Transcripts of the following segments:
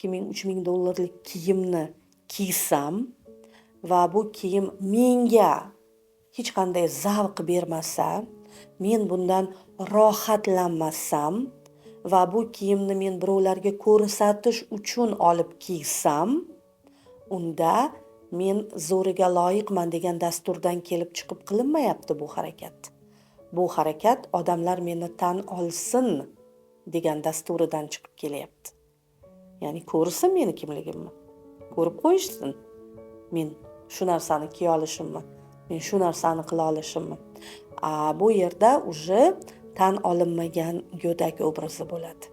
2000, 3000 dollarlik kiyimni kiysam va bu kiyim menga hech qanday zavq bermasa, men bundan rohatlanmasam va bu kiyimni men birovlarga ko'rsatish uchun olib kiysam, unda men zo'riga loyiqman degan dasturdan kelib chiqib qilinmayapti bu harakat. Bu harakat odamlar meni tan olsin degan dasturidan chiqib kelyapti. Ya'ni ko'rsin meni kimligimni, ko'rib qo'yishsin, men shu narsani kiya olishimni, men shu narsani qila olishimni. Bu yerda уже tan olinmagan go'dak obrazi bo'ladi.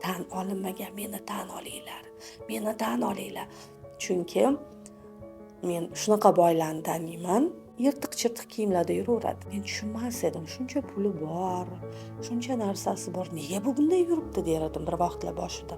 Tan olinmagan, meni tan olinglar, meni tan olinglar. Chunki men shunaqa boylarni taniyman, yirtiq chirtiq kiyimlarda yuraveradi. Men tushunmas edim, shuncha puli bor, shuncha narsasi bor, nega bu bunday yuribdi der edim bir vaqtlar boshida.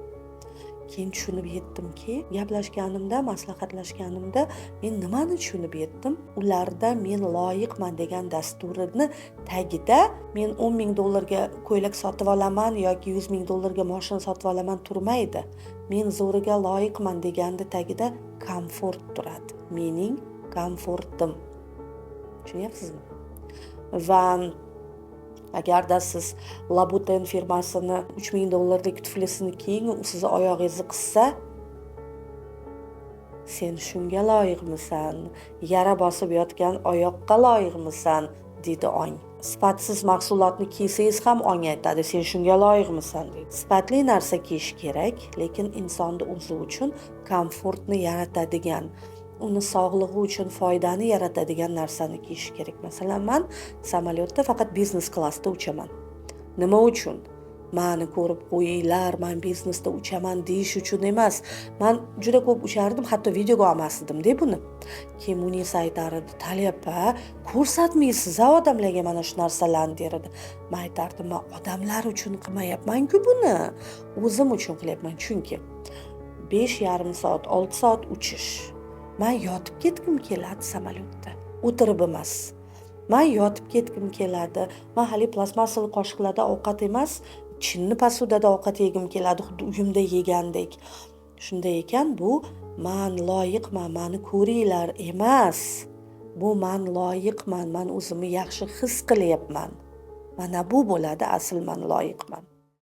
Keyin tushunib yetdimki, gaplashganimda, maslahatlashganimda men nimani tushunib yetdim? Ularda men loyiqman degan dasturini tagida men 10 000 dollarga ko'ylak sotib olaman yoki 100 000 dollarga moshina sotib olaman turmaydi. Men zo'riga loyiqman deganni tagida komfort turadi, mening komfortim. Tushunyapsizmi? Va agarda siz Louboutin firmasini 3000 dollarlik tuflisini kiying, u sizni oyog'ingizni qissa, sen shunga loyiqmisan, yara bosib yotgan oyoqqa loyiqmisan, deydi ong. Sifatsiz mahsulotni kiysangiz ham ong aytadi, sen shunga loyiqmisan, deydi. Sifatli narsa kiyish kerak, lekin insonni o'zi uchun komfortni yaratadigan, uni sog'lig'i uchun foydani yaratadigan narsani kiyish kerak. Masalan, man samolyotda faqat biznes klassda uchaman. Nima uchun? Mani ko'rib qo'yinglar, man biznesda uchaman deyish uchun emas. Man juda ko'p uchardim, hatto videoga olmas edimda buni. Keyin Munisa aytar edi: "Taliya opa, ko'rsatmaysiz a odamlarga mana shu narsalarni", der edi. Man aytardim: "Man odamlar uchun qilmayapmanku buni, o'zim uchun qilyapman". Chunki 5,5 soat, 6 soat uchish, man yotib ketgim keladi samolyotda, o'tirib emas. Man yotib ketgim keladi. Man haligi plastmassalı qoshiqlarda ovqat emas, chinni посуда da ovqat yegim keladi, xuddi uyimda yegandek. Shunday ekan, bu man loyiqman, mani ko'ringlar emas, bu man loyiqman, man o'zimni yaxshi his qilyapman. Mana bu bo'ladi asl man loyiqman.